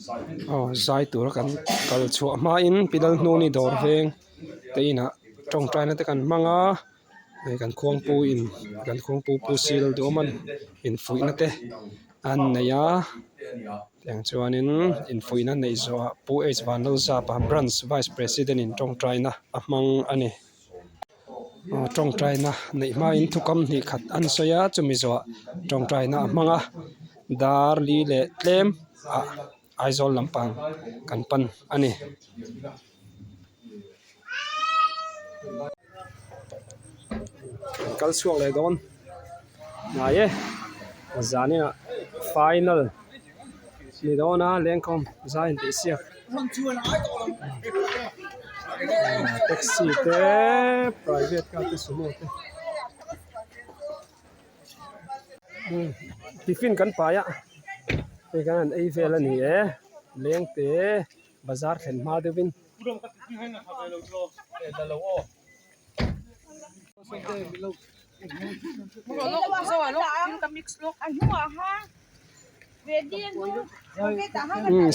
Aw zai tura kan kal chhuah hmain pi Lalhnuni dawr veng te inah tawngtaina te kan hmang a hei kan khuangpu in kan khuangpu pu sil duhawm a infuihna te an nei a tiang chuanin infuihna neih zawhah pu H Vanlalzapa branch vice president in tawngtaina a hmang a ni. Aw tawngtaina neih hmain thukam hnih khat an sawi a chumi zawhah tawngtaina a hmang a dar li leh tlem ah Aizawl lampang kan pan a ni. Kan kal chhuak leh dawn hnai e zaninah final ni dawn a lengkhawm zai intih siak taxi te private car te sumo te tiffin kan pai a hei kan han ei vel a ni e lengte bazar thlen hma deuhin.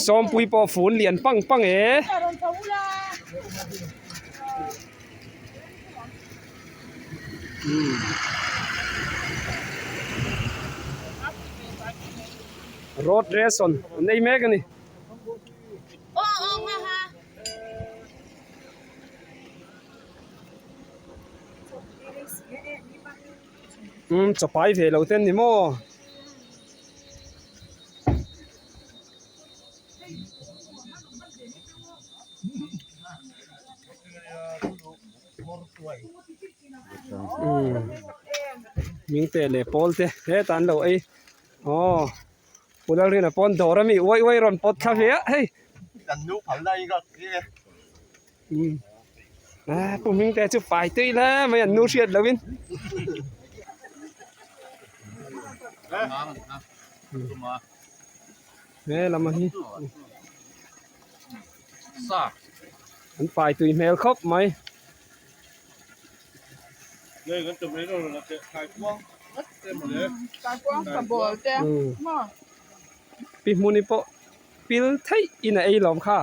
Sawmpui pawh fun lian pang pang e. Road race an nei mek a ni. Umm chapai ve lo te an ni maw? Umm hming te leh pawl te hetah an lo ei aw Pu Lalrina pawn dawr a mi uai uai rawn pawt thla ve a hei. Umm ah pu hming te chu fai tui hle mai an nu hriat loh in. He lam a hi an fai tui hmel khawp mai. Pi hmuni pawh pil theih in a ei lawm kha.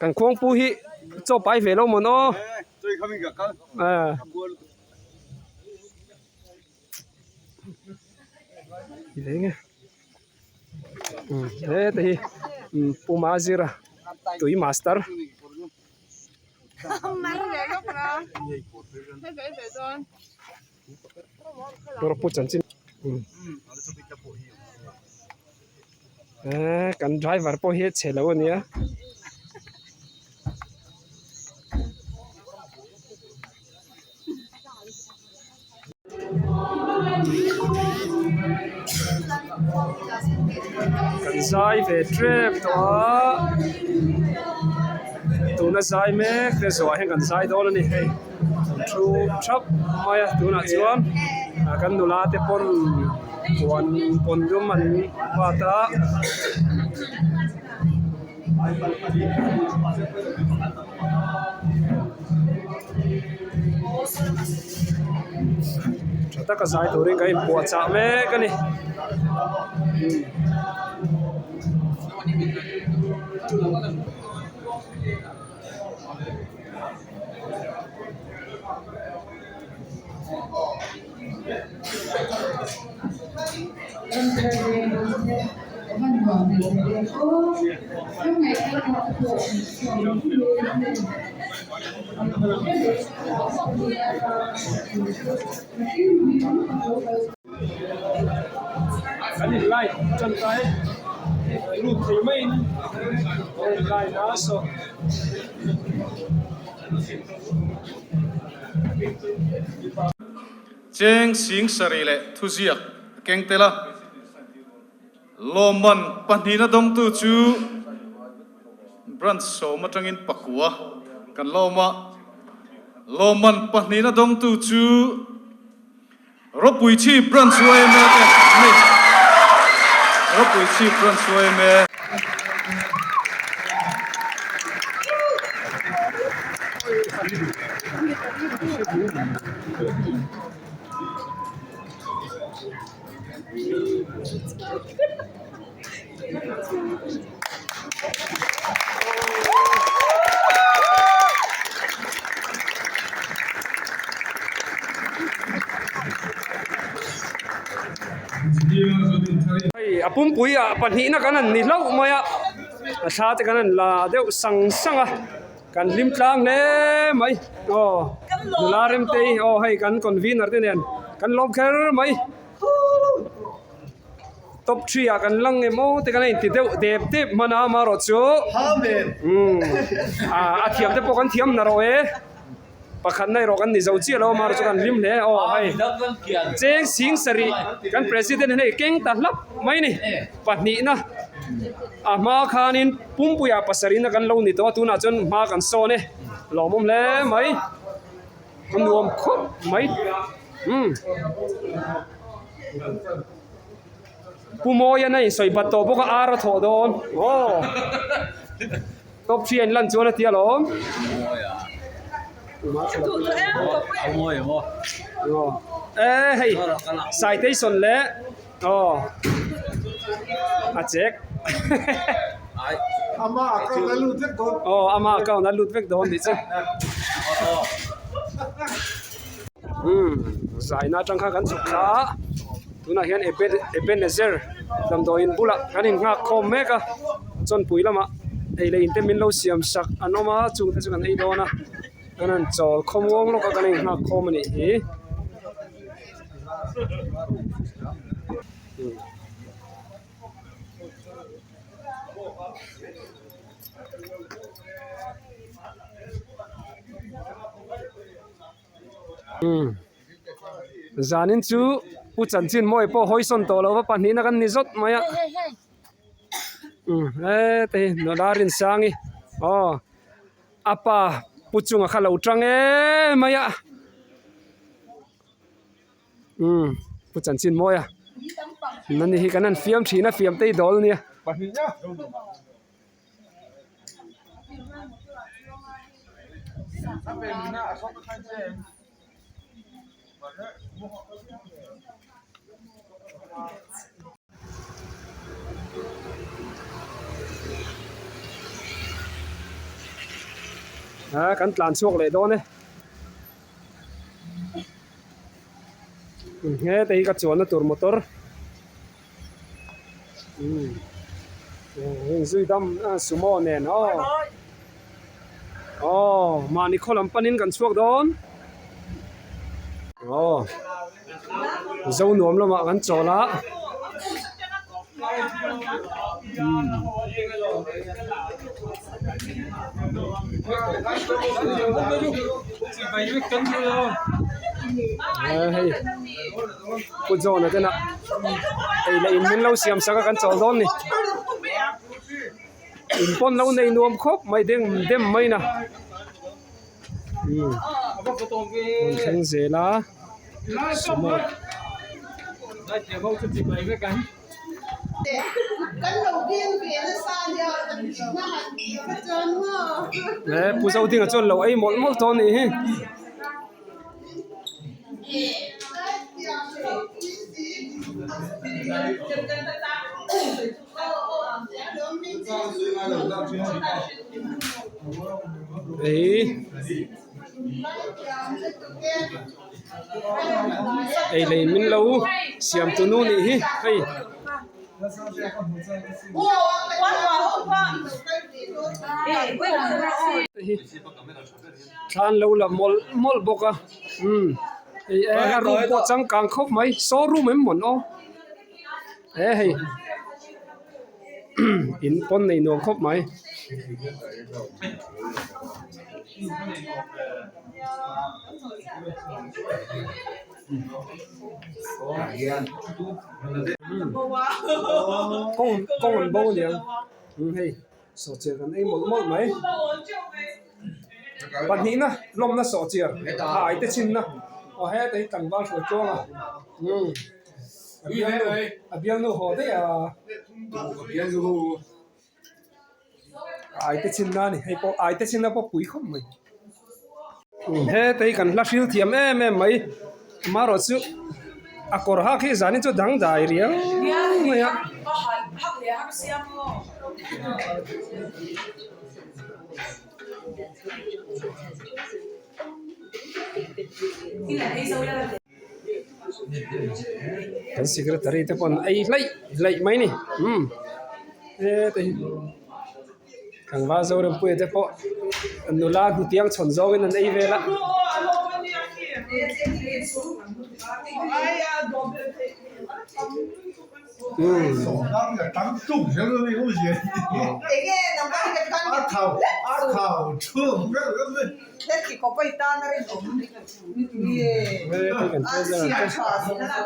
Kan khuangpu hi chaw pai ve lo mawn aw. Heta hi Puma zira tui master. Pu chanchin eee kan driver pawh hi a chhe lo a nia. Kan zai ve tep tawh a tuna zai mek te zawhah hian kan zai dawn a ni hei an thu thap mai a tunah chuan kan nula te pawn puan pawn dum an bat a. Tha taka zai turin kan inpuahchah mek a ni. Kan in line tan ta e lut thei maiin a in line a saw. Cheng sing sarih leh thuziak a keng tel a, lawmman pahnihna dawngtu chu branch sawm atangin pakua kan lawm a, lawmman pahnihna dawngtu chu Ropuichhi branch yma te an ni. Ropuichhi branch yma. Hei a pumpui ah pahnihna kan han ni hlauh mai a a thla te kan han la deuh sang sang a kan hlim tlang hle mai aw nula remtei aw hei kan convener te nen kan lawm kher mai. Top three ah kan lang em aw te kan a inti deuh dep dep hman a amaherawh chu umm a thiam te pawh kan thiam na rawh e pakhatna erawh kan ni zo chiah lo amaherawh chu kan hlim hle aw hei cheng sing sarih kan president hian hei keng ta hlap mai a ni pahnihna a hma khanin pumpuiah pasarihna kan lo ni tawh a tunah chuan hma kan sawn e lawmawm hle mai a nuam khawp mai umm. Pu Mawian a insawi bat tawh bawk a, ar a thawh dawn. Aw. Top 3 a inlan chuan a ti alawm. E hei citation leh aw a chek. Ama account a lut vek dawn. Aw ama account a lut vek dawn tih chu. Umm zaina atang khan kan chhuk thla a tunah hian Eben Ebenezer damdawiin bulah kan innghak khawm mek a chawnpui lamah ei leh inte min lo siam sak an awm a chungte chu kan ei dawn a kan han chawl khawmuang lawk a kan innghak khawm a nih hi. Umm zanin chu pu chanchin mawi pawh hawi sawn tawh lo va pahnihna kan ni zawt mai a umm hete hi nula Rinsangi aw a pa pu chunga kha lo tang em mai a umm pu chanchin mawi a nani hi kan han fiam thin a fiam te hi dawl a nia. A kan tlan chhuak leh dawn e heta hi ka chuanna tur motor. Umm zui dam sumo nen aw aw mahni khaw lam panin kan chhuak dawn aw zo nuam lamah kan chawl a umm. Hei Pu John-a te nah ei leh in min lo siam sak a kan chawl dawn ni in pawn lo nei nuam khawp mai deng dem mai na umm rawn thleng zel a sumo. He Pu Zodinga chuan lo ei mawlh mawlh tawh a nih hi. Ei ei lei min lo siam tu nu nih hi hei. Thla an lo la mawlh mawlh bawk a umm hei e a room pawh changkang khawp mai saw room em mawn aw he hei in pawn nei nuam khawp mai. Kawng kawng an bo aniang hei sawhchiar kan ei mawlh mawlh mai. Pahnihna lawmna sawhchiar a aite chhinna aw heta hi tlangval hruai tluang a umm a bialnu a bialnu haw daih a a aite chhinna a ni hei pawh aite chhinna pawh pui khawp mai. Heta hi kan hla hril thiam em em mai amaherawh chu a kawr hak hi zanin chu dangdai riau mai a. Kan secretary te pawn ei hlaih hlaih mai ni umm heta hi. Tlangval Zorempuia te pawh nula hnutiang chhawn zawngin an ei vel a.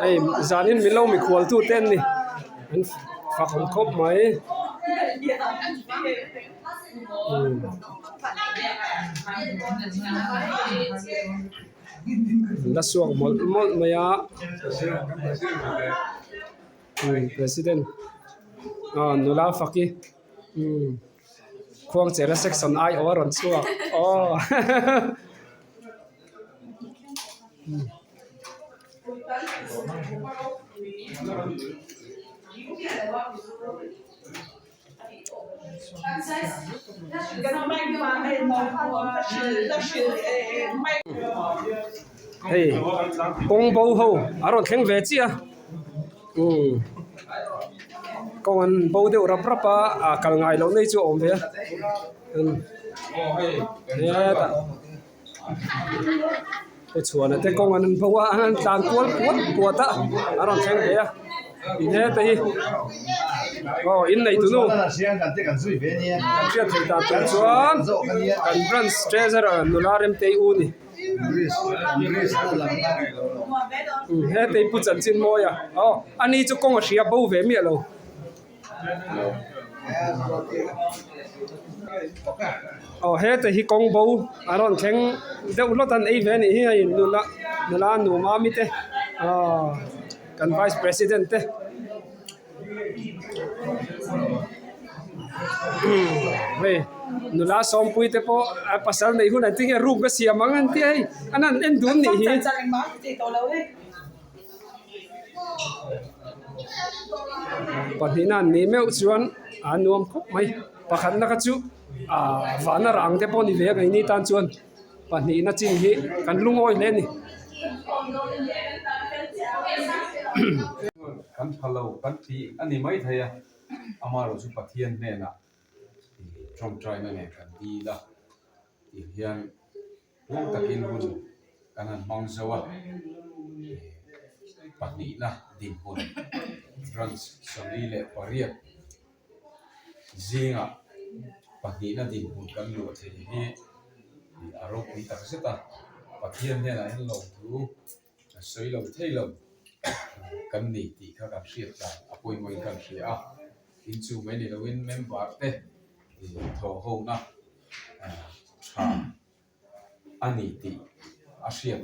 Hei zanin min lo mikhual tu te an ni an fak awm khawp mai an la suak mawlh mawlh mai a president aw nula faki umm. Khuangchera section aiawh a rawn chhuak aw hei kawng bo ho a rawn thleng ve chiah a umm kawng an bo deuh rap rap a ah kal ngai loh na hi chu a awm ve a hetah pu chhuana te kawng an bo a an tlan kual puat puat a a rawn thleng ve a in heta hi aw innei tunu kan hriat theih dan tur chuan kan branch treasurer nula Remtei u ni. Hetei pu chanchin mawi a aw ani chu kawng a hria bo ve miah lo. Aw hetei hi kawng bo a rawn thleng deuh hlawt an ei ve a nih hi hei nula nula nu mami te aw kan vice president te. Hei nula sawmpui te pawh a pasal neih hunah tinge room ka siam ang an tia hei an han en dun nih hi. Pahnihna an nih meuh chuan a nuam khawp mai pakhatna kha chu ah vana rang te pawh a ni ve a keini tan chuan. Pahnihna chin hi kan lungawi hle a ni. Kan tha lo kan ti a ni mai thei a, amaherawh chu Pathian hnenah tawngtaina nen kan dil a, tih hian huang takin hun kan han hmang zo a, pahnihna dinhmun branch 48 Zingah pahnihna dinhmun kan luah thei hi a ropui tak zet a, Pathian hnenah hian lawmthu a sawi lo thei lo kan ni tih kha kan hriat dan a pawimawhin kan hria a, tin chu mai ni loin member te thawhhona tha a ni tih a hriat.